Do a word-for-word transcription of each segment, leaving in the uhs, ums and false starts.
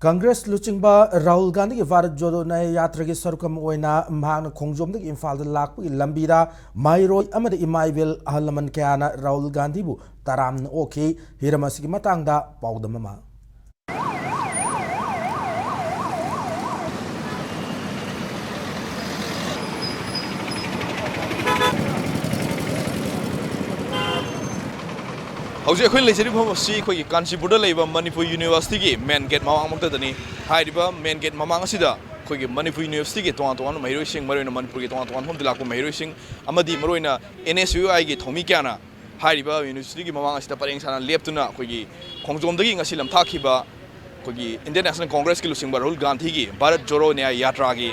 ꯀꯪꯒ꯭ꯔꯦꯁ ꯂꯨꯆꯤꯡꯕ ꯔꯥꯍꯨꯜ ꯒꯥꯟꯙꯤꯒꯤ ꯚꯥꯔꯠ ꯖꯣꯗꯣ ꯅ꯭ꯌꯥꯌ ꯌꯥꯇ꯭ꯔꯥꯒꯤ ꯁꯔꯨꯛ ꯑꯃ ꯑꯣꯏꯅ ꯃꯍꯥꯛꯅ ꯈꯣꯡꯖꯣꯝꯗꯒꯤ ꯏꯝꯐꯥꯜꯗ ꯂꯥꯛꯄꯒꯤ ꯂꯝꯕꯤꯗ ꯃꯍꯩꯔꯣꯏ ꯑꯃꯗꯤ ꯏꯃꯥ ꯏꯕꯦꯜ ꯑꯍꯜ ꯂꯃꯟ ꯀꯌꯥꯅ ꯔꯥꯍꯨꯜ ꯒꯥꯟꯙꯤꯕꯨ ꯇꯔꯥꯝꯅ ꯑꯣꯛꯈꯤ꯫ ꯍꯤꯔꯝ ꯑꯁꯤꯒꯤ ꯃꯇꯥꯡꯗ ꯄꯥꯎꯗꯝ ꯑꯃ꯫ ꯍꯧꯖꯤꯛ ꯑꯩꯈꯣꯏ ꯂꯩꯖꯔꯤꯕ ꯃꯐꯝ ꯑꯁꯤ ꯑꯩꯈꯣꯏꯒꯤ ꯀꯥꯟꯆꯤꯄꯨꯔꯗ ꯂꯩꯕ ꯃꯅꯤꯄꯨꯔ ꯌꯨꯅꯤꯚꯔꯁꯤꯇꯤꯒꯤ ꯃꯦꯟ ꯒꯦꯠ ꯃꯃꯥꯡꯃꯛꯇꯗꯅꯤ꯫ ꯍꯥꯏꯔꯤꯕ ꯃꯦꯟ ꯒꯦꯠ ꯃꯃꯥꯡ ꯑꯁꯤꯗ ꯑꯩꯈꯣꯏꯒꯤ ꯃꯅꯤꯄꯨꯔ ꯌꯨꯅꯤꯚꯔꯁꯤꯇꯤꯒꯤ ꯇꯣꯉꯥꯟ ꯇꯣꯉꯥꯟꯕ ꯃꯍꯩꯔꯣꯏꯁꯤꯡ, ꯃꯔꯨꯑꯣꯏꯅ ꯃꯅꯤꯄꯨꯔꯒꯤ ꯇꯣꯉꯥꯟ ꯇꯣꯉꯥꯟꯕ ꯃꯐꯝꯗꯒꯤ ꯂꯥꯛꯄ ꯃꯍꯩꯔꯣꯏꯁꯤꯡ ꯑꯃꯗꯤ ꯃꯔꯨꯑꯣꯏꯅ ꯑꯦꯟ ꯑꯦꯁ ꯌꯨ ꯑꯥꯏꯒꯤ ꯊꯧꯃꯤ ꯀꯌꯥꯅ ꯍꯥꯏꯔꯤꯕ ꯌꯨꯅꯤꯚꯔꯁꯤꯇꯤꯒꯤ ꯃꯃꯥꯡ ꯑꯁꯤꯗ ꯄꯔꯦꯡ ꯁꯥꯅ ꯂꯦꯞꯇꯨꯅ ꯑꯩꯈꯣꯏꯒꯤ ꯈꯣꯡꯖꯣꯝꯗꯒꯤ ꯉꯁꯤ ꯂꯝꯊꯥꯈꯤꯕ ꯑꯩꯈꯣꯏꯒꯤ ꯏꯟꯗꯤꯌꯟ ꯅꯦꯁꯅꯦꯜ ꯀꯣꯡꯒ꯭ꯔꯦꯁꯀꯤ ꯂꯨꯆꯤꯡꯕ ꯔꯥꯍꯨꯜ ꯒꯥꯟꯙꯤꯒꯤ ꯚꯥꯔꯠ ꯖꯣꯔꯣ ꯅ꯭ꯌꯥꯌ ꯌꯥꯇ꯭ꯔꯥꯒꯤ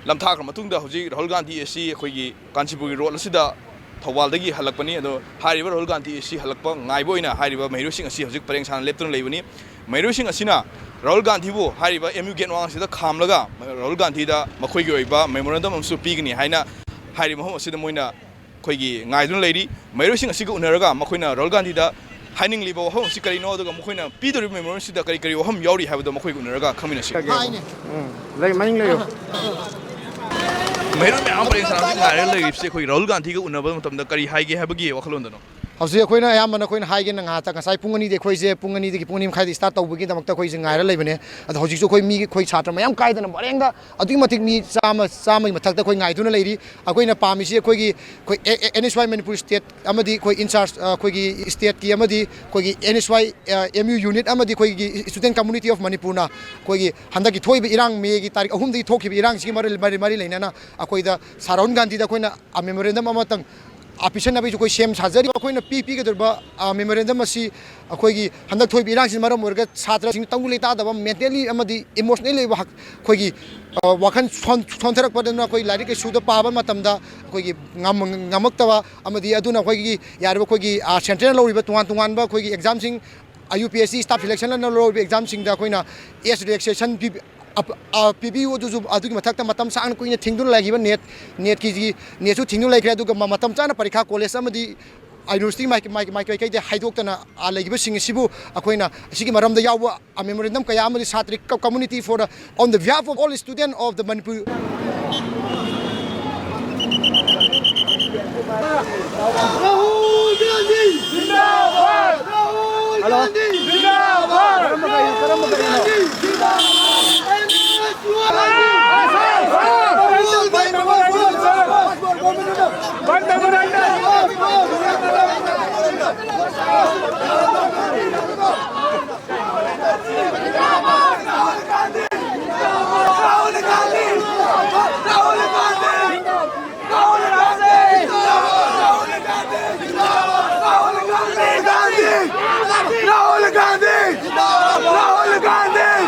ꯂꯝꯊꯥꯈ꯭ꯔ ꯃꯇꯨꯡꯗ ꯍꯧꯖꯤꯛ ꯔꯥꯍꯨꯜ ꯒꯥꯟꯙꯤ ꯑꯁꯤ ꯑꯩꯈꯣꯏꯒꯤ ꯀꯥꯟꯆꯤꯄꯨꯔꯒꯤ ꯔꯣꯗ ꯑꯁꯤꯗ ꯊꯧꯕꯥꯜꯗꯒꯤ ꯍꯜꯂꯛꯄꯅꯤ꯫ ꯑꯗꯣ ꯍꯥꯏꯔꯤꯕ ꯔꯥꯍꯨꯜ ꯒꯥꯟꯙꯤ ꯑꯁꯤ ꯍꯜꯂꯛꯄ ꯉꯥꯏꯕ ꯑꯣꯏꯅ ꯍꯥꯏꯔꯤꯕ ꯃꯍꯩꯔꯣꯏꯁꯤꯡ ꯑꯁꯤ ꯍꯧꯖꯤꯛ ꯄꯔꯦꯡ ꯁꯥꯅ ꯂꯦꯞꯇꯨꯅ ꯂꯩꯕꯅꯤ꯫ ꯃꯍꯩꯔꯣꯏꯁꯤꯡ ꯑꯁꯤꯅ ꯔꯥꯍꯨꯜ ꯒꯥꯟꯙꯤꯕꯨ ꯍꯥꯏꯔꯤꯕ ꯑꯦꯝ ꯌꯨ ꯒꯦꯠ ꯃꯃꯥꯡ ꯑꯁꯤꯗ ꯈꯥꯝꯂꯒ ꯔꯥꯍꯨꯜ ꯒꯥꯟꯙꯤꯗ ꯃꯈꯣꯏꯒꯤ ꯑꯣꯏꯕ ꯃꯦꯃꯣꯔꯦꯟꯗꯝ ꯑꯃꯁꯨ ꯄꯤꯒꯅꯤ ꯍꯥꯏꯅ ꯍꯥꯏꯔꯤꯕ ꯃꯐꯝ ꯑꯁꯤꯗ ꯃꯣꯏꯅ ꯑꯩꯈꯣꯏꯒꯤ ꯉꯥꯏꯗꯨꯅ ꯂꯩꯔꯤ꯫ ꯃꯍꯩꯔꯣꯏꯁꯤꯡ ꯑꯁꯤꯒ ꯎꯅꯔꯒ ꯃꯈꯣꯏꯅ ꯔꯥꯍꯨꯜ ꯒꯥꯟꯙꯤꯗ ꯍꯥꯏꯅꯤꯡꯂꯤꯕ ꯋꯥꯐꯝ ꯑꯁꯤ ꯀꯔꯤꯅꯣ, ꯑꯗꯨꯒ ꯃꯈꯣꯏꯅ ꯄꯤꯗꯧꯔꯤꯕ ꯃꯦꯃꯣꯔꯦꯟꯗꯝꯁꯤꯗ ꯀꯔꯤ ꯀꯔꯤ ꯋꯥꯐꯝ ꯌꯥꯎꯔꯤ ꯍꯥꯏꯕꯗꯣ ꯃꯈꯣꯏꯒ ꯎꯅꯔꯒ ꯈꯪꯃꯤꯟꯅꯁꯤ꯫ ꯍꯥꯏꯅꯦ꯫ ꯎꯝ, ꯂꯩ, ꯃꯅꯤꯡ ꯂꯩꯌꯨ꯫ ꯃꯍꯩꯔꯣꯏ ꯃꯌꯥꯝ ꯄꯔꯦꯡ ꯁꯥꯅ ꯍꯧꯖꯤꯛ ꯉꯥꯏꯔꯒ ꯂꯩꯔꯤꯕꯁꯦ ꯑꯩꯈꯣꯏ ꯔꯥꯍꯨꯜ ꯒꯥꯟꯙꯤꯒ ꯎꯅꯕ ꯃꯇꯝꯗ ꯀꯔꯤ ꯍꯥꯏꯒꯦ ꯍꯥꯏꯕꯒꯤ ꯋꯥꯈꯜꯂꯣꯟꯗꯅꯣ? ꯍꯧꯖꯤꯛ ꯑꯩꯈꯣꯏꯅ ꯑꯌꯥꯝꯕꯅ ꯑꯩꯈꯣꯏꯅ ꯍꯥꯏꯒꯦꯅ ꯉꯥꯏꯍꯥꯛꯇ, ꯉꯁꯥꯏ ꯄꯨꯡ ꯑꯅꯤꯗꯤ ꯑꯩꯈꯣꯏꯁꯦ, ꯄꯨꯡ ꯑꯅꯤꯗꯒꯤ ꯄꯨꯡ ꯑꯅꯤ ꯃꯈꯥꯏꯗ start ꯇꯧꯕꯒꯤꯗꯃꯛꯇ ꯑꯩꯈꯣꯏꯁꯦ ꯉꯥꯏꯔ ꯂꯩꯕꯅꯦ꯫ ꯑꯗꯣ ꯍꯧꯖꯤꯛꯁꯨ ꯑꯩꯈꯣꯏ ꯃꯤꯒꯤ, ꯑꯩꯈꯣꯏ ꯁꯥꯇ꯭ꯔ ꯃꯌꯥꯝ ꯀꯥꯏꯗꯅ ꯄꯔꯦꯡꯗ ꯑꯗꯨꯛꯀꯤ ꯃꯇꯤꯛ ꯃꯤ ꯆꯥꯝꯃ, ꯆꯥꯝꯃꯒꯤ ꯃꯊꯛꯇ ꯑꯩꯈꯣꯏ ꯉꯥꯏꯗꯨꯅ ꯂꯩꯔꯤ꯫ ꯑꯩꯈꯣꯏꯅ ꯄꯥꯝꯃꯤꯁꯤ ꯑꯩꯈꯣꯏꯒꯤ, ꯑꯩꯈꯣꯏ ꯑꯦ-, ꯑꯦ-, N S Y Manipur state ꯑꯃꯗꯤ ꯑꯩꯈꯣꯏ in charge, ꯑ, ꯑꯩꯈꯣꯏꯒꯤ stateꯀꯤ ꯑꯃꯗꯤ ꯑꯩꯈꯣꯏꯒꯤ ꯑꯦꯟ ꯑꯦꯁ ꯋꯥꯏ, ꯑ, ꯑꯦꯝ ꯌꯨ unit ꯑꯃꯗꯤ ꯑꯩꯈꯣꯏꯒꯤ Student Community of ꯃꯅꯤꯄꯨꯔꯅ ꯑꯩꯈꯣꯏꯒꯤ ꯍꯟꯗꯛꯀꯤ ꯊꯣꯛꯏꯕ ꯏꯔꯥꯡ, ꯃꯦꯒꯤ ꯇꯥꯔꯤꯛ ꯑꯍꯨꯝꯗꯒꯤ ꯊꯣꯛꯈꯤꯕ ꯏꯔꯥꯡꯁꯤꯒꯤ ꯃꯔꯤ, ꯃꯔꯤ, ꯃꯔꯤ ꯂꯩꯅꯅ ꯑꯩꯈꯣꯏꯗ ꯁꯥꯔ ꯔꯥꯍꯨꯜ ꯒꯥꯟꯙꯤꯗ ꯑꯩꯈꯣꯏꯅ, ꯑ, memorandum ꯑꯃꯇꯪ, ꯑ, ꯄꯤꯁꯟꯅꯕꯒꯤꯁꯨ ꯑꯩꯈꯣꯏ ꯁꯦꯝ ꯁꯥꯖꯔꯤ꯫ ꯑꯩꯈꯣꯏꯅ ꯄꯤ-, ꯄꯤꯒꯗꯧꯔꯤꯕ, ꯑ, memorandum ꯑꯁꯤ ꯑꯩꯈꯣꯏꯒꯤ ꯍꯟꯗꯛ ꯊꯣꯛꯏꯕ ꯏꯔꯥꯡꯁꯤꯅ ꯃꯔꯝ ꯑꯣꯏꯔꯒ ꯁꯥꯇ꯭ꯔꯁꯤꯡ ꯇꯪꯗꯨ ꯂꯩꯇꯥꯗꯕ, mentally ꯑꯃꯗꯤ emotionally ꯑꯣꯏꯕ ꯍꯛ-, ꯑꯩꯈꯣꯏꯒꯤ, ꯑ, ꯋꯥꯈꯜ ꯁꯣꯟ-, ꯁꯣꯟꯊꯔꯛꯄꯗꯨꯅ ꯑꯩꯈꯣꯏ ꯂꯥꯏꯔꯤꯛ ꯂꯥꯏꯁꯨꯗ ꯄꯥꯕ ꯃꯇꯝꯗ ꯑꯩꯈꯣꯏꯒꯤ ꯉꯝ-, ꯉꯝꯃꯛꯇꯕ ꯑꯃꯗꯤ ꯑꯗꯨꯅ ꯑꯩꯈꯣꯏꯒꯤ ꯌꯥꯔꯤꯕ ꯑꯩꯈꯣꯏꯒꯤ, ꯑ, centreꯅ ꯂꯧꯔꯤꯕ ꯇꯣꯉꯥꯟ ꯇꯣꯉꯥꯟꯕ ꯑꯩꯈꯣꯏꯒꯤ examꯁꯤꯡ, ꯑ, U P S C staff selectionꯅ ꯂꯧꯔꯤꯕ examꯁꯤꯡꯗ ꯑꯩꯈꯣꯏꯅ age relaxation ꯄꯤ-, ꯑ, ꯑ, ꯄꯤꯕꯤꯌꯨ꯫ ꯑꯗꯨꯁꯨ ꯑꯗꯨꯒꯤ ꯃꯊꯛꯇ ꯃꯇꯝ ꯁꯥꯡꯅ ꯀꯨꯏꯅ ꯊꯤꯡꯗꯨꯅ ꯂꯩꯈꯤꯕ NET, NETꯀꯤ, NETꯁꯨ ꯊꯤꯡꯗꯨꯅ ꯂꯩꯈ꯭ꯔꯦ꯫ ꯑꯗꯨꯒ ꯃ-, ꯃꯇꯝ ꯆꯥꯅ ꯄꯔꯤꯈꯥ college ꯑꯃꯗꯤ ꯌꯨꯅꯤꯚꯔꯁꯤꯇꯤ ꯃꯥꯏ-, ꯃꯥꯏ-, ꯃꯥꯏꯀꯩ ꯀꯩꯗ ꯍꯥꯏꯗꯣꯛꯇꯅ, ꯑꯥ, ꯂꯩꯈꯤꯕꯁꯤꯡ ꯑꯁꯤꯕꯨ ꯑꯩꯈꯣꯏꯅ ꯑꯁꯤꯒꯤ ꯃꯔꯝꯗ ꯌꯥꯎꯕ, ꯑꯥ, memorandum ꯀꯌꯥ ꯑꯃꯗꯤ ꯁꯥꯇ꯭ꯔ ꯀ-, community for the, on the behalf of all student of the Manipur. Rahul Gandhi! Zindabad! Rahul Gandhi! Zindabad! Rahul Gandhi! Zindabad! Rahul Gandhi! Rahul Gandhi! Rahul Gandhi! Rahul Gandhi!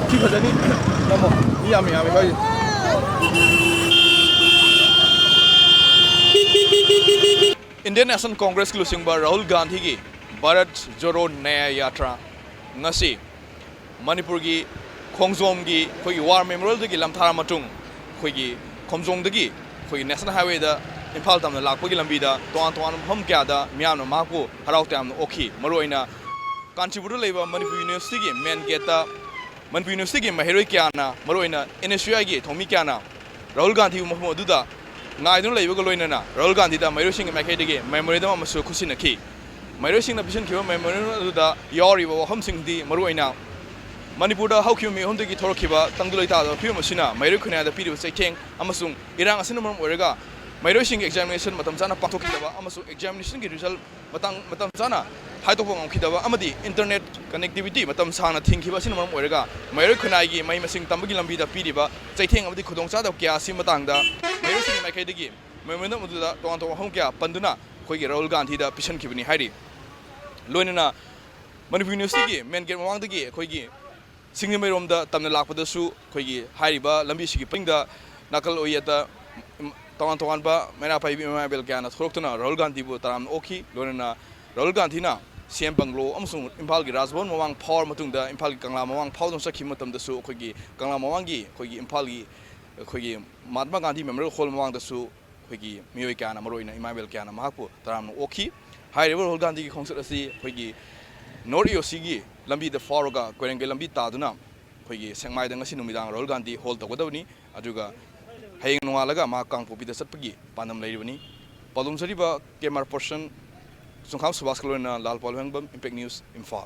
ꯁꯤ ꯐꯖꯅꯤ꯫ ꯅꯝꯃꯣ꯫ ꯃꯤ ꯌꯥꯝꯃꯤ, ꯌꯥꯝꯃꯤ ꯍꯣꯏ꯫ Indian National Congressꯀꯤ ꯂꯨꯆꯤꯡꯕ ꯔꯥꯍꯨꯜ ꯒꯥꯟꯙꯤꯒꯤ ꯚꯥꯔꯠ ꯖꯣꯔꯣ ꯅ꯭ꯌꯥꯌ ꯌꯥꯇ꯭ꯔꯥ ꯉꯁꯤ ꯃꯅꯤꯄꯨꯔꯒꯤ ꯈꯣꯡꯖꯣꯝꯒꯤ ꯑꯩꯈꯣꯏꯒꯤ War Memorialꯗꯒꯤ ꯂꯝꯊꯥꯔ ꯃꯇꯨꯡ, ꯑꯩꯈꯣꯏꯒꯤ ꯈꯣꯡꯖꯣꯝꯗꯒꯤ ꯑꯩꯈꯣꯏꯒꯤ National Highwayꯗ ꯏꯝꯐꯥꯜ ꯇꯝꯅ ꯂꯥꯛꯄꯒꯤ ꯂꯝꯕꯤꯗ ꯇꯣꯉꯥꯟ ꯇꯣꯉꯥꯟꯕ ꯃꯐꯝ ꯀꯌꯥꯗ ꯃꯤꯌꯥꯝꯅ ꯃꯍꯥꯛꯄꯨ ꯍꯔꯥꯎ ꯇꯌꯥꯝꯅ ꯑꯣꯛꯈꯤ꯫ ꯃꯔꯨꯑꯣꯏꯅ ꯀꯥꯟꯆꯤꯄꯨꯔꯗ ꯂꯩꯕ ꯃꯅꯤꯄꯨꯔ ꯌꯨꯅꯤꯚꯔꯁꯤꯇꯤꯒꯤ main gateꯇ ꯃꯅꯤꯄꯨꯔ ꯌꯨꯅꯤꯚꯔꯁꯤꯇꯤꯒꯤ ꯃꯍꯩꯔꯣꯏ ꯀꯌꯥꯅ, ꯃꯔꯨꯑꯣꯏꯅ NSUIꯒꯤ ꯊꯧꯃꯤ ꯀꯌꯥꯅ ꯔꯥꯍꯨꯜ ꯒꯥꯟꯙꯤꯕꯨ ꯃꯐꯝ ꯑꯗꯨꯗ ꯉꯥꯏꯗꯨꯅ ꯂꯩꯕꯒ ꯂꯣꯏꯅꯅ ꯔꯥꯍꯨꯜ ꯒꯥꯟꯙꯤꯗ ꯃꯍꯩꯔꯣꯏꯁꯤꯡꯒꯤ ꯃꯥꯏꯀꯩꯗꯒꯤ memorandum ꯑꯃꯁꯨ ꯈꯨꯠꯁꯤꯟꯅꯈꯤ꯫ ꯃꯍꯩꯔꯣꯏꯁꯤꯡꯅ ꯄꯤꯁꯤꯟꯈꯤꯕ memorandum ꯑꯗꯨꯗ ꯌꯥꯎꯔꯤꯕ ꯋꯥꯐꯝꯁꯤꯡꯗꯤ ꯃꯔꯨꯑꯣꯏꯅ ꯃꯅꯤꯄꯨꯔꯗ ꯍꯧꯈꯤꯕ ꯃꯦ ꯑꯍꯨꯝꯗꯒꯤ ꯊꯣꯛꯂꯛꯈꯤꯕ ꯇꯪꯗꯨ ꯂꯩꯇꯥꯗꯕ ꯐꯤꯕꯝ ꯑꯁꯤꯅ ꯃꯍꯩꯔꯣꯏ ꯈꯨꯟꯅꯥꯏꯗ ꯄꯤꯔꯤꯕ ꯆꯩꯊꯦꯡ ꯑꯃꯁꯨꯡ ꯏꯔꯥꯡ ꯑꯁꯤꯅ ꯃꯔꯝ ꯑꯣꯏꯔꯒ ꯃꯍꯩꯔꯣꯏꯁꯤꯡꯒꯤ examination ꯃꯇꯝ ꯆꯥꯅ ꯄꯥꯡꯊꯣꯛꯈꯤꯗꯕ ꯑꯃꯁꯨꯡ examinationꯒꯤ result ꯃꯇꯥꯡ, ꯃꯇꯝ ꯆꯥꯅ ꯍꯥꯏꯗꯣꯛꯄ ꯉꯝꯈꯤꯗꯕ ꯑꯃꯗꯤ internet connectivity ꯃꯇꯝ ꯁꯥꯡꯅ ꯊꯤꯡꯈꯤꯕ ꯑꯁꯤꯅ ꯃꯔꯝ ꯑꯣꯏꯔꯒ ꯃꯍꯩꯔꯣꯏ ꯈꯨꯟꯅꯥꯏꯒꯤ ꯃꯍꯩ ꯃꯁꯤꯡ ꯇꯝꯕꯒꯤ ꯂꯝꯕꯤꯗ ꯄꯤꯔꯤꯕ ꯆꯩꯊꯦꯡ ꯑꯃꯗꯤ ꯈꯨꯗꯣꯡꯆꯥꯗꯕ ꯀꯌꯥ ꯑꯁꯤ ꯃꯇꯥꯡꯗ ꯃꯍꯩꯔꯣꯏꯁꯤꯡꯒꯤ ꯃꯥꯏꯀꯩꯗꯒꯤ memorandum ꯑꯗꯨꯗ ꯇꯣꯉꯥꯟ ꯇꯣꯉꯥꯟꯕ ꯋꯥꯐꯝ ꯀꯌꯥ ꯄꯟꯗꯨꯅ ꯑꯩꯈꯣꯏꯒꯤ ꯔꯥꯍꯨꯜ ꯒꯥꯟꯙꯤꯗ ꯄꯤꯁꯤꯟꯈꯤꯕꯅꯤ ꯍꯥꯏꯔꯤ꯫ ꯂꯣꯏꯅꯅ ꯃꯅꯤꯄꯨꯔ ꯌꯨꯅꯤꯚꯔꯁꯤꯇꯤꯒꯤ main gate ꯃꯃꯥꯡꯗꯒꯤ ꯑꯩꯈꯣꯏꯒꯤ ꯁꯤꯡꯖꯃꯩꯔꯣꯝꯗ ꯇꯝꯅ ꯂꯥꯛꯄꯗꯁꯨ ꯑꯩꯈꯣꯏꯒꯤ ꯍꯥꯏꯔꯤꯕ ꯂꯝꯕꯤꯁꯤꯒꯤ ꯄꯔꯤꯡꯗ ꯅꯥꯀꯜ ꯑꯣꯏꯌꯦꯠꯇ ꯇꯣꯉꯥꯟ ꯇꯣꯉꯥꯟꯕ ꯃꯩꯔꯥ ꯄꯥꯏꯕꯤ ꯏꯃꯥ ꯏꯕꯦꯜ ꯀꯌꯥꯅ ꯊꯣꯛꯂꯛꯇꯨꯅ ꯔꯥꯍꯨꯜ ꯒꯥꯟꯙꯤꯕꯨ ꯇꯔꯥꯝꯅ ꯑꯣꯛꯈꯤ꯫ ꯂꯣꯏꯅꯅ ꯔꯥꯍꯨꯜ ꯒꯥꯟꯙꯤꯅ ꯁꯤ ꯑꯦꯝ ꯕꯪꯒ꯭ꯂꯣ ꯑꯃꯁꯨꯡ ꯏꯝꯐꯥꯜꯒꯤ ꯔꯥꯖꯚꯕꯟ ꯃꯃꯥꯡ ꯐꯥꯎꯔ ꯃꯇꯨꯡꯗ ꯏꯝꯐꯥꯜꯒꯤ ꯀꯪꯂꯥ ꯃꯃꯥꯡ ꯐꯥꯎꯗꯨꯅ ꯆꯠꯈꯤꯕ ꯃꯇꯝꯗꯁꯨ ꯑꯩꯈꯣꯏꯒꯤ ꯀꯪꯂꯥ ꯃꯃꯥꯡꯒꯤ ꯑꯩꯈꯣꯏꯒꯤ ꯏꯝꯐꯥꯜꯒꯤ ꯑꯩꯈꯣꯏꯒꯤ ꯃꯍꯥꯇꯃꯥ ꯒꯥꯟꯙꯤ ꯃꯦꯃꯣꯔꯤꯌꯦꯜ ꯍꯣꯜ ꯃꯃꯥꯡꯗꯁꯨ ꯑꯩꯈꯣꯏꯒꯤ ꯃꯤꯑꯣꯏ ꯀꯌꯥꯅ, ꯃꯔꯨꯑꯣꯏꯅ ꯏꯃꯥ ꯏꯕꯦꯜ ꯀꯌꯥꯅ ꯃꯍꯥꯛꯄꯨ ꯇꯔꯥꯝꯅ ꯑꯣꯛꯈꯤ꯫ ꯍꯥꯏꯔꯤꯕ ꯔꯥꯍꯨꯜ ꯒꯥꯟꯙꯤꯒꯤ ꯈꯣꯡꯆꯠ ꯑꯁꯤ ꯑꯩꯈꯣꯏꯒꯤ ꯅꯣꯔꯠ ꯏ ꯑꯣ ꯁꯤꯒꯤ ꯂꯝꯕꯤꯗ ꯐꯥꯎꯔꯒ ꯀꯣꯏꯔꯦꯡꯒꯩ ꯂꯝꯕꯤ ꯇꯥꯗꯨꯅ ꯑꯩꯈꯣꯏꯒꯤ ꯁꯦꯛꯃꯥꯏꯗ ꯉꯁꯤ ꯅꯨꯃꯤꯗꯥꯡ ꯔꯥꯍꯨꯜ ꯒꯥꯟꯙꯤ ꯍꯣꯜ ꯇꯧꯒꯗꯕꯅꯤ꯫ ꯑꯗꯨꯒ ꯍꯌꯦꯡ ꯅꯣꯡꯉꯥꯜꯂꯒ ꯃꯍꯥꯛ ꯀꯥꯡꯄꯣꯛꯄꯤꯗ ꯆꯠꯄꯒꯤ ꯄꯥꯟꯗꯝ ꯂꯩꯔꯤꯕꯅꯤ꯫ ꯄꯥꯎꯗꯝꯖꯔꯤꯕ ꯀꯦꯃꯦꯔꯥ ꯄꯔꯁꯟ ꯆꯨꯡꯈꯥꯝ ꯁꯨꯕꯥꯁꯀ ꯂꯣꯏꯅꯅ ꯂꯥꯜ ꯄꯥꯎꯂꯦꯝꯕꯝ, ꯏꯝꯄꯦꯛ ꯅ꯭ꯌꯨꯁ, ꯏꯝꯐꯥꯜ꯫